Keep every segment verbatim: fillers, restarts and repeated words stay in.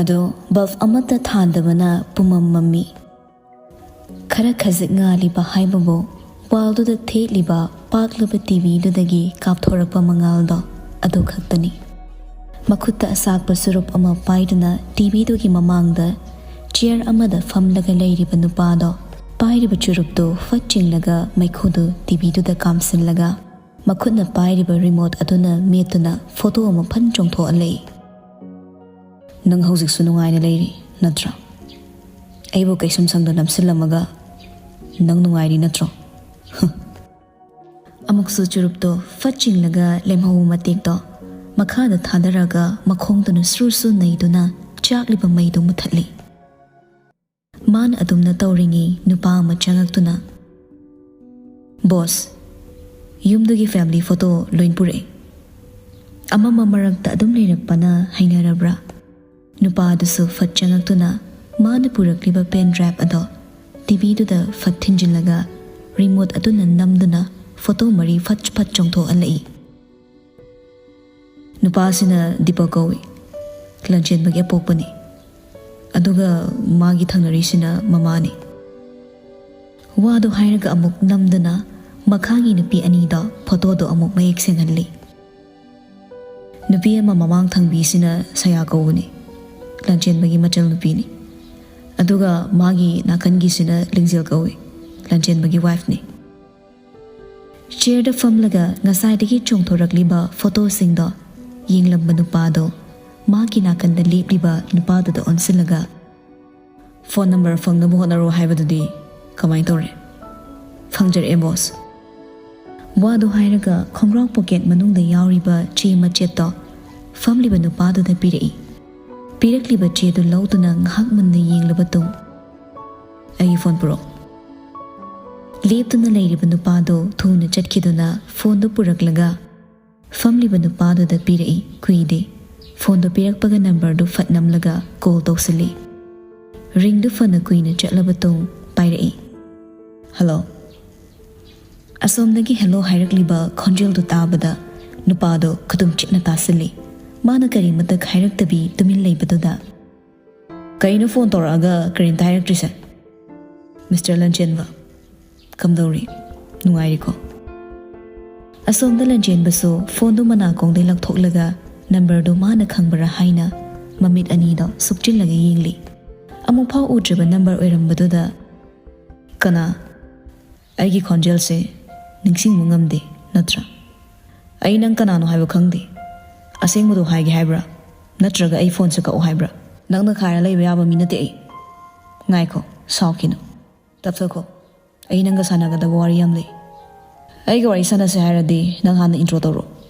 ꯑꯗꯣ ꯕꯜꯕ ꯑꯃꯠꯇ ꯊꯥꯟꯗꯕꯅ ꯄꯨꯝꯃꯝ ꯃꯝꯃꯤ꯫ ꯈꯔ ꯈꯖꯤꯛ ꯉꯥꯜꯂꯤꯕ ꯍꯥꯏꯕꯕꯨ ꯋꯥꯜꯗꯨꯗ ꯊꯦꯠꯂꯤꯕ ꯄꯥꯛꯂꯕ ꯇꯤꯚꯤꯗꯨꯗꯒꯤ ꯀꯥꯞꯊꯣꯔꯛꯄ ꯃꯉꯥꯜꯗꯣ ꯑꯗꯨ ꯈꯛꯇꯅꯤ꯫ ꯃꯈꯨꯠꯇ ꯑꯁꯥꯛꯄ ꯆꯨꯔꯨꯞ ꯑꯃ ꯄꯥꯏꯗꯨꯅ ꯇꯤꯚꯤꯗꯨꯒꯤ ꯃꯃꯥꯡꯗ ꯆꯤꯌꯔ ꯑꯃꯗ ꯐꯝꯂꯒ ꯂꯩꯔꯤꯕ ꯅꯨꯄꯥꯗꯣ ꯄꯥꯏꯔꯤꯕ ꯆꯨꯔꯨꯞꯇꯨ ꯐꯠ ꯆꯤꯡꯂꯒ ꯃꯩꯈꯨꯗꯨ ꯇꯤꯚꯤꯗꯨꯗ ꯀꯥꯝꯁꯤꯜꯂꯒ ꯃꯈꯨꯠꯅ ꯄꯥꯏꯔꯤꯕ ꯔꯤꯃꯣꯠ ꯑꯗꯨꯅ ꯃꯦꯠꯇꯨꯅ ꯐꯣꯇꯣ ꯑꯃ ꯐꯟ ꯆꯣꯡꯊꯣꯛꯍꯜꯂꯛꯏ꯫ "ꯅꯪ ꯍꯧꯖꯤꯛꯁꯨ ꯅꯨꯡꯉꯥꯏꯅ ꯂꯩꯔꯤ ꯅꯠꯇ꯭ꯔꯥ? ꯑꯩꯕꯨ ꯀꯩꯁꯨꯝ ꯁꯪꯗ ꯅꯝꯁꯤꯜꯂꯝꯃꯒ ꯅꯪ ꯅꯨꯡꯉꯥꯏꯔꯤ ꯅꯠꯇ꯭ꯔꯣ?" ꯑꯃꯨꯛꯁꯨ ꯆꯨꯔꯨꯞꯇꯣ ꯐꯠ ꯆꯤꯡꯂꯒ ꯂꯦꯝꯍꯧꯕ ꯃꯇꯦꯛꯇꯣ ꯃꯈꯥꯗ ꯊꯥꯗꯔꯒ ꯃꯈꯣꯡꯗꯨꯅ ꯁ꯭ꯔꯨ ꯁ꯭ꯔꯨ ꯅꯩꯗꯨꯅ ꯆꯥꯛꯂꯤꯕ ꯃꯩꯗꯨ ꯃꯨꯊꯠꯂꯤ꯫ ꯃꯥꯅ ꯑꯗꯨꯝꯅ ꯇꯧꯔꯤꯉꯩ ꯅꯨꯄꯥ ꯑꯃ ꯆꯪꯉꯛꯇꯨꯅ, "ꯕꯣꯁ, ꯌꯨꯝꯗꯨꯒꯤ ꯐꯦꯃꯤꯂꯤ ꯐꯣꯇꯣ ꯂꯣꯏ ꯄꯨꯔꯛꯑꯦ꯫ ꯑꯃꯝꯕ ꯃꯔꯛꯇ ꯑꯗꯨꯝ ꯂꯩꯔꯛꯄꯅ ꯍꯩꯅꯔꯕ꯭ꯔꯥ?" ꯅꯨꯄꯥ ꯑꯗꯨꯁꯨ ꯐꯠ ꯆꯪꯉꯛꯇꯨꯅ ꯃꯥꯅ ꯄꯨꯔꯛꯂꯤꯕ ꯄꯦꯟ ꯗ꯭ꯔꯥꯏꯚ ꯑꯗꯣ ꯇꯤꯚꯤꯗꯨꯗ ꯐꯠ ꯊꯤꯟꯖꯤꯜꯂꯒ ꯔꯤꯃꯣꯠ ꯑꯗꯨꯅ ꯅꯝꯗꯨꯅ ꯐꯣꯇꯣ ꯃꯔꯤ ꯐꯠ ꯐꯠ ꯆꯣꯡꯊꯣꯛꯍꯜꯂꯛꯏ꯫ ꯅꯨꯄꯥꯁꯤꯅ ꯗꯤꯄꯛ ꯀꯧꯏ, ꯂꯟꯆꯦꯟꯕꯒꯤ ꯑꯄꯣꯛꯄꯅꯤ꯫ ꯑꯗꯨꯒ ꯃꯥꯒꯤ ꯊꯪꯅꯔꯤꯁꯤꯅ ꯃꯃꯥꯅꯤ꯫ ꯋꯥꯗꯣ ꯍꯥꯏꯔꯒ ꯑꯃꯨꯛ ꯅꯝꯗꯨꯅ ꯃꯈꯥꯒꯤ ꯅꯨꯄꯤ ꯑꯅꯤꯗꯣ ꯐꯣꯇꯣꯗꯣ ꯑꯃꯨꯛ ꯃꯌꯦꯛ ꯁꯦꯡꯍꯜꯂꯤ꯫ ꯅꯨꯄꯤ ꯑꯃ ꯃꯃꯥꯡ ꯊꯪꯕꯤꯁꯤꯅ ꯁꯌꯥ ꯀꯧꯕꯅꯤ, ꯂꯟꯆꯦꯟꯕꯒꯤ ꯃꯆꯜ ꯅꯨꯄꯤꯅꯤ꯫ ꯑꯗꯨꯒ ꯃꯥꯒꯤ ꯅꯥꯀꯟꯒꯤꯁꯤꯅ ꯂꯤꯡꯖꯦꯜ ꯀꯧꯏ, ꯂꯟꯆꯦꯟꯕꯒꯤ ꯋꯥꯏꯐꯅꯤ꯫ ꯆꯤꯌꯔꯗ ꯐꯝꯂꯒ ꯉꯁꯥꯏꯗꯒꯤ ꯆꯣꯡꯊꯣꯔꯛꯂꯤꯕ ꯐꯣꯇꯣꯁꯤꯡꯗꯣ ꯌꯦꯡꯂꯝꯕ ꯅꯨꯄꯥꯗꯣ ꯃꯥꯒꯤ ꯅꯥꯀꯟꯗ ꯂꯦꯞꯂꯤꯕ ꯅꯨꯄꯥꯗꯨꯗ ꯑꯣꯟꯁꯤꯜꯂꯒ, "ꯐꯣꯟ ꯅꯝꯕꯔ ꯐꯪꯅꯕ ꯍꯣꯠꯅꯔꯣ ꯍꯥꯏꯕꯗꯨꯗꯤ ꯀꯃꯥꯏ ꯇꯧꯔꯦ?" "ꯐꯪꯖꯔꯛꯑꯦ, ꯕꯣꯁ꯫" ꯋꯥꯗꯣ ꯍꯥꯏꯔꯒ ꯈꯣꯡꯒ꯭ꯔꯥꯎ ꯄꯣꯀꯦꯠ ꯃꯅꯨꯡꯗ ꯌꯥꯎꯔꯤꯕ ꯆꯦ ꯃꯆꯦꯠꯇꯣ ꯐꯝꯂꯤꯕ ꯅꯨꯄꯥꯗꯨꯗ ꯄꯤꯔꯛꯏ꯫ ꯄꯤꯔꯛꯂꯤꯕ ꯆꯦꯗꯨ ꯂꯧꯗꯨꯅ ꯉꯥꯏꯍꯥꯛ ꯃꯨꯟꯅ ꯌꯦꯡꯂꯕ ꯇꯨꯡ, "ꯑꯩꯒꯤ ꯐꯣꯟ ꯄꯨꯔꯛꯑꯣ꯫" ꯂꯦꯞꯇꯨꯅ ꯂꯩꯔꯤꯕ ꯅꯨꯄꯥꯗꯨ ꯊꯨꯅ ꯆꯠꯈꯤꯗꯨꯅ ꯐꯣꯟꯗꯨ ꯄꯨꯔꯛꯂꯒ ꯐꯝꯂꯤꯕ ꯅꯨꯄꯥꯗꯨꯗ ꯄꯤꯔꯛꯏ꯫ ꯀꯨꯏꯗꯦ꯫ ꯐꯣꯟꯗꯨ ꯄꯤꯔꯛꯄꯒ ꯅꯝꯕꯔꯗꯨ ꯐꯠ ꯅꯝꯂꯒ ꯀꯣꯜ ꯇꯧꯁꯤꯜꯂꯤ꯫ ꯔꯤꯡꯗꯨ ꯐꯅ ꯀꯨꯏꯅ ꯆꯠꯂꯕ ꯇꯨꯡ ꯄꯥꯏꯔꯛꯏ꯫ "ꯍꯜꯂꯣ꯫" ꯑꯁꯣꯝꯗꯒꯤ ꯍꯦꯜꯂꯣ ꯍꯥꯏꯔꯛꯂꯤꯕ ꯈꯣꯟꯖꯦꯜꯗꯨ ꯇꯥꯕꯗ ꯅꯨꯄꯥꯗꯨ ꯈꯨꯗꯨꯝ ꯆꯤꯛꯅ ꯇꯥꯁꯤꯜꯂꯤ꯫ ꯃꯥꯅ ꯀꯔꯤꯃꯇ ꯍꯥꯏꯔꯛꯇꯕꯤ ꯇꯨꯃꯤꯟ ꯂꯩꯕꯗꯨꯗ ꯀꯩꯅꯣ ꯐꯣꯟ ꯇꯧꯔꯛꯑꯒ ꯀꯔꯤꯝꯇ ꯍꯥꯏꯔꯛꯇ꯭ꯔꯤꯁꯦ? ꯃꯤꯁꯇꯔ ꯂꯟꯆꯦꯟꯕ, ꯀꯝꯗꯧꯔꯤ? ꯅꯨꯡꯉꯥꯏꯔꯤꯀꯣ? ꯑꯁꯣꯝꯗ ꯂꯟꯆꯦꯟꯕꯁꯨ ꯐꯣꯟꯗꯨ ꯃꯅꯥꯀꯣꯡꯗꯩ ꯂꯧꯊꯣꯛꯂꯒ ꯅꯝꯕꯔꯗꯨ ꯃꯥꯅ ꯈꯪꯕ꯭ꯔꯥ ꯍꯥꯏꯅ ꯃꯃꯤꯠ ꯑꯅꯤꯗꯣ ꯁꯨꯞꯆꯤꯜꯂꯒ ꯌꯦꯡꯂꯤ꯫ ꯑꯃꯨꯛꯐꯥꯎ ꯎꯗ꯭ꯔꯤꯕ ꯅꯝꯕꯔ ꯑꯣꯏꯔꯝꯕꯗꯨꯗ, "ꯀꯅꯥ? ꯑꯩꯒꯤ ꯈꯣꯟꯖꯦꯜꯁꯦ ꯅꯤꯡꯁꯤꯡꯕ ꯉꯝꯗꯦ, ꯅꯠꯇ꯭ꯔꯥ? ꯑꯩ ꯅꯪ ꯀꯅꯥꯅꯣ ꯍꯥꯏꯕ ꯈꯪꯗꯦ꯫ ꯑꯁꯦꯡꯕꯗꯣ ꯍꯥꯏꯒꯦ ꯍꯥꯏꯕ꯭ꯔꯥ? ꯅꯠꯇ꯭ꯔꯒ ꯑꯩ ꯐꯣꯟꯁꯦ ꯀꯛꯑꯣ ꯍꯥꯏꯕ꯭ꯔꯥ? ꯅꯪꯅ ꯈꯥꯏꯔ ꯂꯩꯕ ꯌꯥꯕ ꯃꯤ ꯅꯠꯇꯦ ꯑꯩ꯫ ꯉꯥꯏꯈꯣ, ꯁꯥꯎꯈꯤꯅꯨ꯫ ꯇꯞꯊꯈꯣ꯫ ꯑꯩ ꯅꯪꯒ ꯁꯥꯟꯅꯒꯗꯕ ꯋꯥꯔꯤ ꯌꯥꯝ ꯂꯩ꯫ ꯑꯩꯒ ꯋꯥꯔꯤ ꯁꯥꯟꯅꯁꯦ ꯍꯥꯏꯔꯗꯤ ꯅꯪ ꯍꯥꯟꯅ intro ꯇꯧꯔꯣ꯫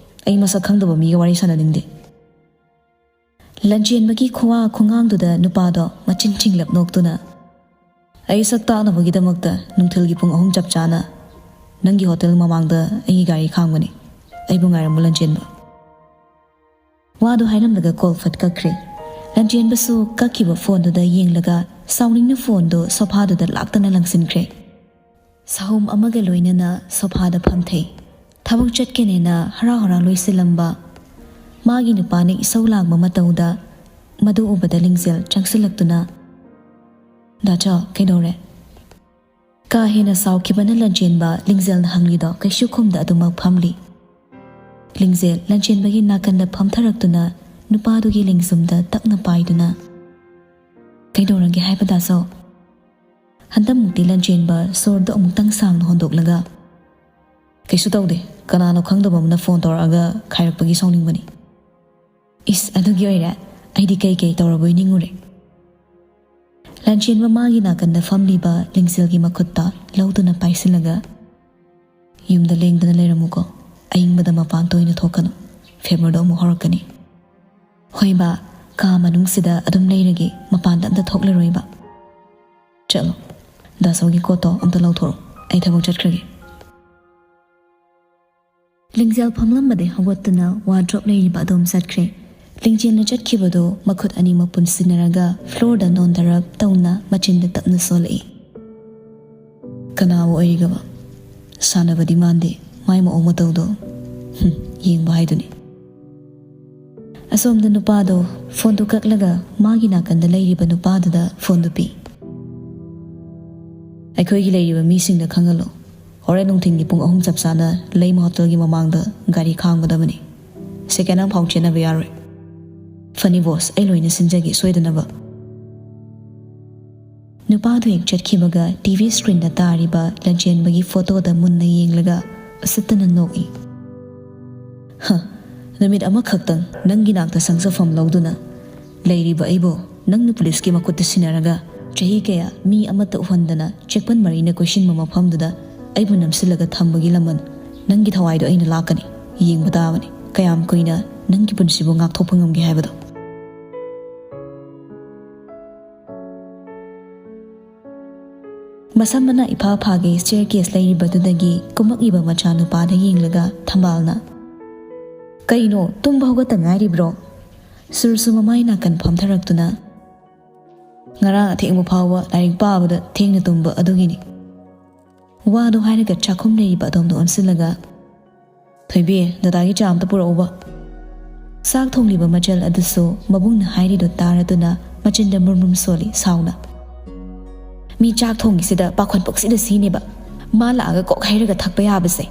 ꯑꯩ ꯃꯁꯛ ꯈꯪꯗꯕ ꯃꯤꯒ ꯋꯥꯔꯤ ꯁꯥꯟꯅꯅꯤꯡꯗꯦ꯫" ꯂꯟꯆꯦꯟꯕꯒꯤ ꯈꯨꯋꯥ ꯈꯨꯉꯥꯡꯗꯨꯗ ꯅꯨꯄꯥꯗꯣ ꯃꯆꯤꯟ ꯆꯤꯡꯂꯞ ꯅꯣꯛꯇꯨꯅ, "ꯑꯩ ꯁꯛ ꯇꯥꯛꯅꯕꯒꯤꯗꯃꯛꯇ ꯅꯨꯡꯊꯤꯜꯒꯤ ꯄꯨꯡ ꯑꯍꯨꯝ ꯆꯞ ꯆꯥꯅ ꯅꯪꯒꯤ ꯍꯣꯇꯦꯜ ꯃꯃꯥꯡꯗ ꯑꯩꯒꯤ ꯒꯥꯔꯤ ꯈꯥꯝꯒꯅꯤ꯫ ꯑꯩꯕꯨ ꯉꯥꯏꯔꯝꯃꯨ, ꯂꯟꯆꯦꯟꯕ꯫" ꯋꯥꯗꯨ ꯍꯥꯏꯔꯝꯂꯒ ꯀꯣꯜ ꯐꯠ ꯀꯛꯈ꯭ꯔꯦ꯫ ꯂꯟꯆꯦꯟꯕꯁꯨ ꯀꯛꯈꯤꯕ ꯐꯣꯟꯗꯨꯗ ꯌꯦꯡꯂꯒ ꯁꯥꯎꯅꯤꯡꯅ ꯐꯣꯟꯗꯨ ꯁꯣꯐꯥꯗꯨꯗ ꯂꯥꯛꯇꯅ ꯂꯪꯁꯤꯟꯈ꯭ꯔꯦ꯫ ꯁꯍꯨꯝ ꯑꯃꯒ ꯂꯣꯏꯅꯅ ꯁꯣꯐꯥꯗ ꯐꯝꯊꯩ꯫ ꯊꯕꯛ ꯆꯠꯀꯅꯦꯅ ꯍꯔꯥꯎ ꯍꯔꯥꯎ ꯂꯣꯏꯁꯤꯜꯂꯝꯕ ꯃꯥꯒꯤ ꯅꯨꯄꯥꯅ ꯏꯁꯧ ꯂꯥꯡꯕ ꯃꯇꯧꯗ ꯃꯗꯨ ꯎꯕꯗ ꯂꯤꯡꯖꯦꯜ ꯆꯪꯁꯤꯜꯂꯛꯇꯨꯅ, "ꯗꯥꯆꯥ, ꯀꯩꯗꯧꯔꯦ?" ꯀꯥ ꯍꯦꯟꯅ ꯁꯥꯎꯈꯤꯕꯅ ꯂꯟꯆꯦꯟꯕ ꯂꯤꯡꯖꯦꯜꯅ ꯍꯪꯂꯤꯗꯣ ꯀꯩꯁꯨ ꯈꯨꯝꯗ ꯑꯗꯨꯃꯛ ꯐꯝꯂꯤ꯫ ꯂꯤꯡꯖꯦꯜ ꯂꯟꯆꯦꯟꯕꯒꯤ ꯅꯥꯀꯟꯗ ꯐꯝꯊꯔꯛꯇꯨꯅ ꯅꯨꯄꯥꯗꯨꯒꯤ ꯂꯦꯡꯖꯨꯝꯗ ꯇꯞꯅ ꯄꯥꯏꯗꯨꯅ, "ꯀꯩꯗꯧꯔꯒꯦ ꯍꯥꯏꯕ, ꯗꯥꯆꯧ?" ꯍꯟꯗꯛꯃꯨꯛꯇꯤ ꯂꯟꯆꯦꯟꯕ ꯁꯣꯔꯗꯣ ꯑꯃꯨꯛꯇꯪ ꯁꯥꯡꯅ ꯍꯣꯟꯗꯣꯛꯂꯒ, "ꯀꯩꯁꯨ ꯇꯧꯗꯦ, ꯀꯅꯥꯅꯣ ꯈꯪꯗꯕ ꯑꯃꯅ ꯐꯣꯟ ꯇꯧꯔꯛꯑꯒ ꯈꯥꯏꯔꯛꯄꯒꯤ ꯁꯥꯎꯅꯤꯡꯕꯅꯤ꯫" "ꯏꯁ, ꯑꯗꯨꯒꯤ ꯑꯣꯏꯔꯦ? ꯑꯩꯗꯤ ꯀꯩ ꯀꯩ ꯇꯧꯔꯕꯣꯏ ꯅꯤꯡꯉꯨꯔꯦ꯫" ꯂꯟꯆꯦꯟꯕ ꯃꯥꯒꯤ ꯅꯥꯀꯟꯗ ꯐꯝꯂꯤꯕ ꯂꯤꯡꯖꯦꯜꯒꯤ ꯃꯈꯨꯠꯇ ꯂꯧꯗꯨꯅ ꯄꯥꯏꯁꯤꯜꯂꯒ, "ꯌꯨꯝꯗ ꯂꯦꯡꯗꯅ ꯂꯩꯔꯝꯃꯨꯀꯣ꯫ ꯑꯏꯪꯕꯗ ꯃꯄꯥꯟ ꯇꯣꯏꯅ ꯊꯣꯛꯀꯅꯨ꯫ ꯐꯦꯕꯔꯗꯣ ꯑꯃꯨꯛ ꯍꯧꯔꯛꯀꯅꯤ꯫" "ꯍꯣꯏ ꯕꯥ, ꯀꯥ ꯃꯅꯨꯡꯁꯤꯗ ꯑꯗꯨꯝ ꯂꯩꯔꯒꯦ, ꯃꯄꯥꯟꯗ ꯑꯝꯇ ꯊꯣꯛꯂꯔꯣꯏꯕ꯫ ꯆꯠꯂꯣ, ꯗꯥꯁꯣꯒꯤ ꯀꯣꯠꯇꯣ ꯑꯝꯇ ꯂꯧꯊꯣꯔꯛꯑꯣ, ꯑꯩ ꯊꯕꯛ ꯆꯠꯈ꯭ꯔꯒꯦ꯫" ꯂꯤꯡꯖꯦꯜ ꯐꯝꯂꯝꯕꯗꯩ ꯍꯧꯒꯠꯇꯨꯅ ꯋꯥꯗ꯭ꯔꯣꯞ ꯂꯩꯔꯤꯕ ꯑꯗꯣꯝ ꯆꯠꯈ꯭ꯔꯦ꯫ ꯂꯤꯡꯖꯦꯜꯅ ꯆꯠꯈꯤꯕꯗꯣ ꯃꯈꯨꯠ ꯑꯅꯤꯃꯛ ꯄꯨꯟꯁꯤꯟꯅꯔꯒ ꯐ꯭ꯂꯣꯔꯗ ꯅꯣꯟꯊꯔꯞ ꯇꯧꯅ ꯃꯆꯤꯟꯗ ꯇꯞꯅ ꯁꯣꯜꯂꯛꯏ꯫ "ꯀꯅꯥꯕꯨ ꯑꯣꯏꯔꯤꯒꯕ? ꯁꯥꯟꯅꯕꯗꯤ ꯃꯥꯟꯗꯦ, ꯃꯥꯏ ꯃꯑꯣꯡ ꯃꯇꯧꯗꯣ꯫ ꯍꯨꯝ, ꯌꯦꯡꯕ ꯍꯥꯏꯗꯨꯅꯤ꯫" ꯑꯁꯣꯝꯗ ꯅꯨꯄꯥꯗꯣ ꯐꯣꯟꯗꯨ ꯀꯛꯂꯒ ꯃꯥꯒꯤ ꯅꯥꯀꯟꯗ ꯂꯩꯔꯤꯕ ꯅꯨꯄꯥꯗꯨꯗ ꯐꯣꯟꯗꯨ ꯄꯤ꯫ "ꯑꯩꯈꯣꯏꯒꯤ ꯂꯩꯔꯤꯕ ꯃꯤꯁꯤꯡꯗ ꯈꯪꯍꯜꯂꯣ, ꯍꯣꯔꯦꯟ ꯅꯨꯡꯊꯤꯜꯒꯤ ꯄꯨꯡ ꯑꯍꯨꯝ ꯆꯞ ꯆꯥꯅ ꯂꯩꯃ ꯍꯣꯇꯦꯜꯒꯤ ꯃꯃꯥꯡꯗ ꯒꯥꯔꯤ ꯈꯥꯝꯒꯗꯕꯅꯤ꯫ ꯁꯦꯀꯦꯟ ꯑꯃꯐꯥꯎ ꯆꯦꯟꯅꯕ ꯌꯥꯔꯣꯏ꯫ ꯐꯅꯤ ꯕꯣꯁ, ꯑꯩ ꯂꯣꯏꯅ ꯁꯤꯟꯖꯒꯦ ꯁꯣꯏꯗꯅꯕ"꯫ ꯅꯨꯄꯥꯗꯨ ꯍꯦꯛ ꯆꯠꯈꯤꯕꯒ ꯇꯤ ꯚꯤ ꯁ꯭ꯀ꯭ꯔꯤꯟꯗ ꯇꯥꯔꯤꯕ ꯂꯟꯆꯦꯟꯕꯒꯤ ꯐꯣꯇꯣꯗ ꯃꯨꯟꯅ ꯌꯦꯡꯂꯒ ꯎꯁꯤꯠꯇꯅ ꯅꯣꯛꯏ꯫ "ꯍ, ꯅꯨꯃꯤꯠ ꯑꯃꯈꯛꯇꯪ ꯅꯪꯒꯤ ꯅꯥꯛꯇ ꯁꯪꯁꯥꯐꯝ ꯂꯧꯗꯨꯅ ꯂꯩꯔꯤꯕ ꯑꯩꯕꯨ ꯅꯪꯅ ꯄꯨꯂꯤꯁꯀꯤ ꯃꯈꯨꯠꯇ ꯁꯤꯟꯅꯔꯒ ꯆꯍꯤ ꯀꯌꯥ ꯃꯤ ꯑꯃꯠꯇ ꯎꯍꯟꯗꯅ ꯆꯦꯛꯄꯟ ꯃꯔꯤꯅ ꯀꯣꯏꯁꯤꯟꯕ ꯃꯐꯝꯗꯨꯗ ꯑꯩꯕꯨ ꯅꯝꯁꯤꯜꯂꯒ ꯊꯝꯕꯒꯤ ꯂꯃꯟ ꯅꯪꯒꯤ ꯊꯋꯥꯏꯗꯣ ꯑꯩꯅ ꯂꯥꯛꯀꯅꯤ꯫ ꯌꯦꯡꯕ ꯇꯥꯕꯅꯤ ꯀꯌꯥꯝ ꯀꯨꯏꯅ ꯅꯪꯒꯤ ꯄꯨꯟꯁꯤꯕꯨ ꯉꯥꯛꯊꯣꯛꯄ ꯉꯝꯒꯦ ꯍꯥꯏꯕꯗꯣ"꯫ ꯃꯁꯝ ꯃꯅꯥ ꯏꯐꯥ ꯐꯥꯒꯩ ꯁ꯭ꯇꯦꯌꯔ ꯀꯦꯁ ꯂꯩꯔꯤꯕꯗꯨꯗꯒꯤ ꯀꯨꯝꯃꯛꯂꯤꯕ ꯃꯆꯥꯅꯨꯄꯥꯗ ꯌꯦꯡꯂꯒ ꯊꯝꯕꯥꯜꯅ, "ꯀꯩꯅꯣ, ꯇꯨꯝꯕ ꯍꯧꯒꯠꯇ ꯉꯥꯏꯔꯤꯕ꯭ꯔꯣ?" ꯁꯨꯔꯁꯨ ꯃꯃꯥꯏ ꯅꯥꯀꯟ ꯐꯝꯊꯔꯛꯇꯨꯅ, "ꯉꯔꯥꯡ ꯑꯊꯦꯡꯕ ꯐꯥꯎꯕ ꯂꯥꯏꯔꯤꯛ ꯄꯥꯕꯗ ꯊꯦꯡꯅ ꯇꯨꯝꯕ ꯑꯗꯨꯒꯤꯅꯤ"꯫ ꯋꯥꯗꯣ ꯍꯥꯏꯔꯒ ꯆꯥꯛꯈꯨꯝ ꯂꯩꯔꯤꯕ ꯑꯗꯣꯝꯗ ꯑꯣꯟꯁꯤꯜꯂꯒ, "ꯊꯣꯏꯕꯤ, ꯗꯗꯥꯒꯤ ꯆꯥ ꯑꯝꯇ ꯄꯨꯔꯛꯎꯕ"꯫ ꯆꯥꯛ ꯊꯣꯡꯂꯤꯕ ꯃꯆꯜ ꯑꯗꯨꯁꯨ ꯃꯕꯨꯡꯅ ꯍꯥꯏꯔꯤꯗꯨ ꯇꯥꯔꯗꯨꯅ ꯃꯆꯤꯟꯗ ꯃꯨꯔ ꯃꯨꯔ ꯁꯣꯜꯂꯤ ꯁꯥꯎꯅ꯫ "ꯃꯤ ꯆꯥꯛ ꯊꯣꯡꯉꯤꯁꯤꯗ ꯄꯥꯈꯣꯟ ꯄꯨꯛꯁꯤꯗ ꯁꯤꯅꯦꯕ꯫ ꯃꯥ ꯂꯥꯛꯑꯒ ꯀꯣꯛ ꯍꯩꯔꯒ ꯊꯛꯄ ꯌꯥꯕꯁꯦ"꯫